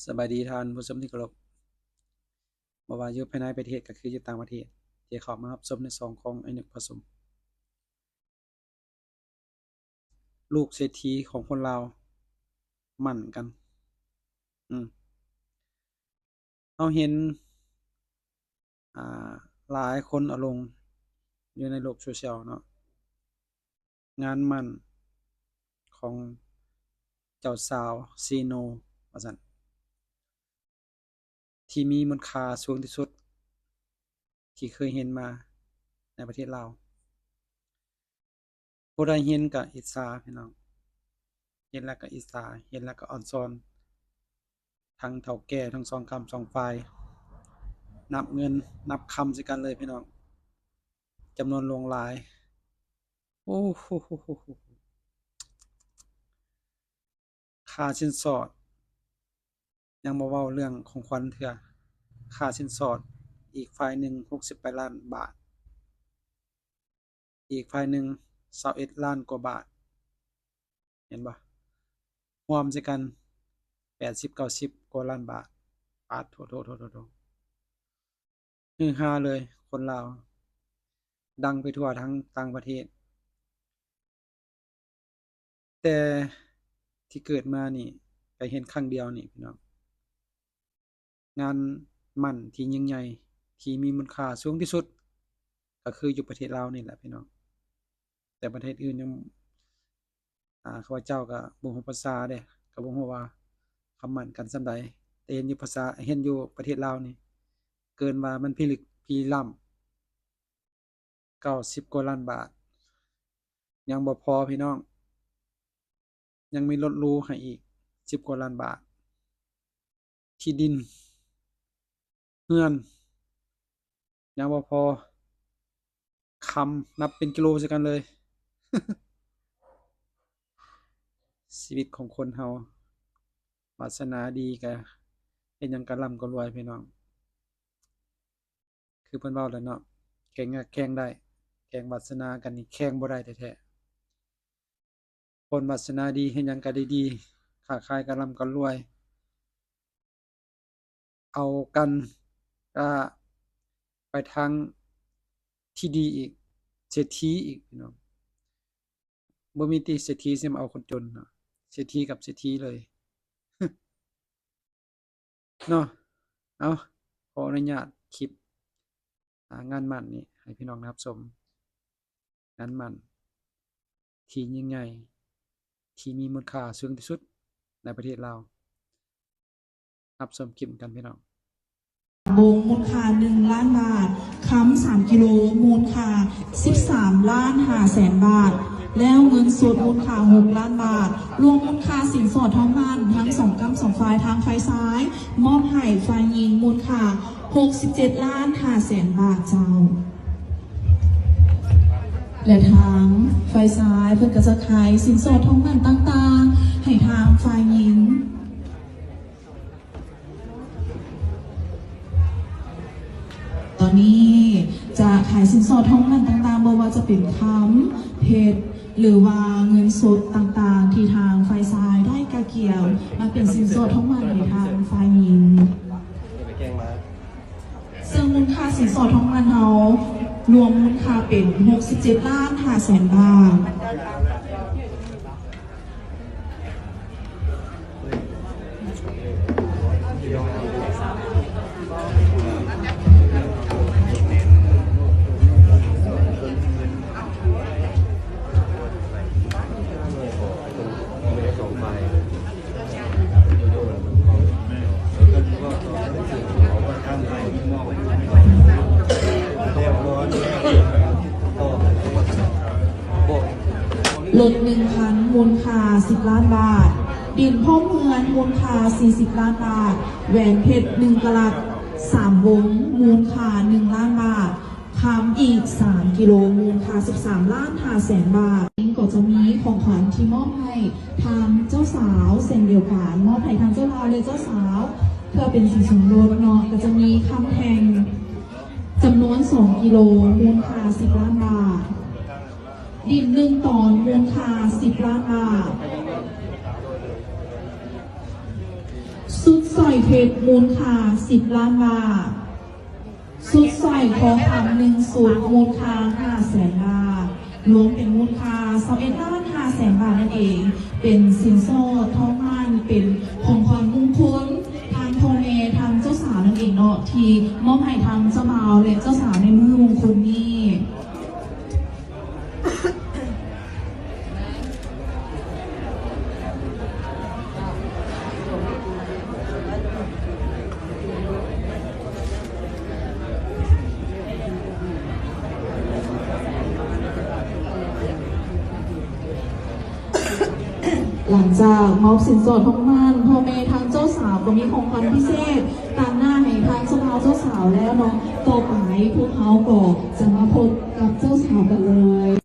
ສະບາຍດີທ່ານຜູ້ຊົມທີ່ເຄົາລົບ, ບໍ່ວ່າຢູ່ພາຍໃນປະເທດກໍຄືຢູ່ຕ່າງປະເທດ ທີ່ເຂົ້າມາຮັບຊົມໃນຊ່ອງຂອງໄອ້ນຶກພາຊົມ. ລູກເສດຖີຂອງຄົນລາວໝັ້ນກັນ. ອືມ ເຮົາເຫັນ ອ່າ ຫຼາຍຄົນເອົາລົງຢູ່ໃນໂລກໂຊຊຽວເນາະ, ງານໝັ້ນຂອງເຈົ້າສາວຊີໂນ ວ່າຊັ້ນ, ທີ່ມີມູນຄ່າສູງທີ່ສຸດທີ່ເຄີຍເຫັນມາໃນປະເທດລາວ. ຜູ້ໃດເຫັນກະອິດສາພີ່ນ້ອງ, ເຫັນແລ້ວກະອິດສາ, ເຫັນແລ້ວກະອອນຊອນ ທັງເຖົ້າແກ່ທັງສອງກ້ຳສອງຝ່າຍ ນັບເງິນນັບຄຳໃສ່ກັນເລີຍພີ່ນ້ອງ, ຈຳນວນຫຼວງຫຼາຍ. ໂອ້ໂຫ ຄ່າສິນສອດ ຍັງບໍ່ເວົ້າເລື່ອງຂອງຂວັນເທື່ອ, ຄ່າສິນສອດອີກຝ່າຍໜຶ່ງຫົກສິບປາຍລ້ານບາດ, ອີກຝ່າຍໜຶ່ງຊາວເອັດລ້ານກວ່າບາດ, ເຫັນບໍ່? ຮວມໃສ່ກັນແປດສິບເກົ້າສິບກວ່າລ້ານບາດ. ປາດໂທ້ໆໆໆ ຮືຮາເລີຍຄົນລາວ, ດັງໄປທົ່ວທັງຕ່າງປະເທດ. ແຕ່ທີ່ເກີດມານີ້ ໄດ້ເຫັນຄັ້ງດຽວນີ້ພີ່ນ້ອງ, ງານໝັ້ນທີ່ຍິ່ງໃຫຍ່ ທີ່ມີມູນຄ່າສູງທີ່ສຸດ ກໍຄືຢູ່ປະເທດລາວນີ້ແຫຼະພີ່ນ້ອງ. ແຕ່ປະເທດອື່ນຍັງ ອ່າ ຂ້າພະເຈົ້າກໍບໍ່ຮູ້ພາສາເດ້, ກໍບໍ່ຮູ້ວ່າເຂົາໝັ້ນກັນສ່ຳໃດ, ແຕ່ເຫັນຢູ່ພາສາ ເຫັນຢູ່ປະເທດລາວນີ້ ເກີນວ່າມັນພິລຶກພິລ່ຳ ເກົ້າສິບກວ່າລ້ານບາດ. ຍັງບໍ່ພໍພີ່ນ້ອງ, ຍັງມີລົດຫຼູໃຫ້ອີກສິບກວ່າລ້ານບາດ, ທີ່ດິນ ເຮືອນ ຍັງບໍ່ພໍ, ຄຳນັບເປັນກິໂລໃສ່ກັນເລີຍ. ຊີວິດຂອງຄົນເຮົາ ວາດສະໜາດີກະເຮັດຫຍັງກະລ່ຳກະລວຍພີ່ນ້ອງ. ຄືເພິ່ນເວົ້າແຫຼະເນາະ, ແຂ່ງຍາກແຂ່ງໄດ້, ແຂ່ງວາດສະໜາກັນນີ້ແຂ່ງບໍ່ໄດ້ແທ້ໆ. ຄົນວາດສະໜາດີເຮັດຫຍັງກໍໄດ້ດີ, ຄ້າຂາຍກໍລ່ຳກໍລວຍ, ເອົາກັນກໍໄປທາງທີ່ດີອີກ, ເສດຖີອີກພີ່ນ້ອງ. ບໍ່ມີຕິເສດຖີຊິມາເອົາຄົນຈົນເນາະ, ເສດຖີກັບເສດຖີເລີຍ. ເນາະ. ເອົາ, ຂໍອະນຸຍາດຄລິບ ອ່າ ງານໝັ້ນນີ້ໃຫ້ພີ່ນ້ອງໄດ້ຮັບຊົມ, ງານໝັ້ນທີ່ຍິ່ງໃຫຍ່ ທີ່ມີມູນຄ່າສູງທີ່ສຸດໃນປະເທດລາວ. ຮັບຊົມຄລິບນຳກັນພີ່ນ້ອງ. ວົງມູນຄ່າໜຶ່ງລ້ານບາດ, ຄຳສາມກິໂລມູນຄ່າສິບສາມລ້ານຫ້າແສນບາດ ແລ້ວເງິນສົດມູນຄ່າຫົກລ້ານບາດ, ລວມມູນຄ່າສິນສອດທອງໝັ້ນທັງສອງກ້ຳສອງຝ່າຍ, ທາງຝ່າຍຊາຍມອບໃຫ້ຝ່າຍຍິງມູນຄ່າຫົກສິບເຈັດລ້ານຫ້າແສນບາດເຈົ້າ. ແລະ ທາງຝ່າຍຊາຍເພິ່ນກໍຈະຂາຍສິນສອດທອງໝັ້ນຕ່າງໆໃຫ້ທາງຝ່າຍຍິງ. ຕອນນີ້ຈະຂາຍສິນສອດທອງໝັ້ນຕ່າງໆ, ບໍ່ວ່າຈະເປັນຄຳ, ເພັດ ຫຼືວ່າເງິນສົດຕ່າງໆ ທີ່ທາງຝ່າຍຊາຍໄດ້ກະກຽມມາເປັນສິນສອດທອງໝັ້ນໃຫ້ທາງຝ່າຍຍິງ. ເຊິ່ງມູນຄ່າສິນສອດທອງໝັ້ນເຮົາລວມມູນຄ່າເປັນຫົກສິບເຈັດລ້ານຫ້າແສນບາດ. ລົດໜຶ່ງຄັນ ມູນຄ່າສິບລ້ານບາດ, ດິນພ້ອມເຮືອນ ມູນຄ່າສີ່ສິບລ້ານບາດ, ແຫວນເພັດໜຶ່ງກະລັດສາມວົງ ມູນຄ່າໜຶ່ງລ້ານບາດ, ຄຳອີກສາມກິໂລ ມູນຄ່າສິບສາມລ້ານຫ້າແສນບາດ. ກໍຈະມີຂອງຂວັນທີ່ມອບໃຫ້ທາງເຈົ້າສາວເຊັ່ນດຽວກັນ, ມອບໃຫ້ທາງເຈົ້າບ່າວ ແລະ ເຈົ້າສາວ ເພື່ອເປັນສິນສົມລົດເນາະ. ກໍຈະມີຄຳແທ່ງຈຳນວນສອງກິໂລ ມູນຄ່າສິບລ້ານບາດ, ດິນໜຶ່ງຕອນ ມູນຄ່າສິບລ້ານບາດ. ຊຸດສ້ອຍເພັດມູນຄ່າສິບລ້ານບາດ, ຊຸດສ້ອຍທອງຄຳໜຶ່ງຊຸດມູນຄ່າຫ້າແສນບາດ, ລວມເປັນມູນຄ່າຊາວເອັດລ້ານຫ້າແສນບາດນັ້ນເອງ, ເປັນສິນສອດທອງໝັ້ນ ເປັນຂອງຂວັນມຸງຄຸນທາງພໍ່ແມ່ທາງເຈົ້າສາວນັ້ນເອງເນາະ ທີ່ມອບໃຫ້ທາງເຈົ້າບ່າວ ແລະ ເຈົ້າສາວໃນມື້ມຸງຄຸນນີ້. ຫຼັງຈາກມອບສິນສອດທອງໝັ້ນ, ພໍ່ແມ່ທາງເຈົ້າສາວກໍມີຂອງຂວັນພິເສດຕາງໜ້າໃຫ້ທາງເຈົ້າບ່າວເຈົ້າສາວແລ້ວເນາະ, ຕໍ່ໄປພວກເຮົາກໍຈະມາພົບກັບເຈົ້າສາວກັນເລີຍ.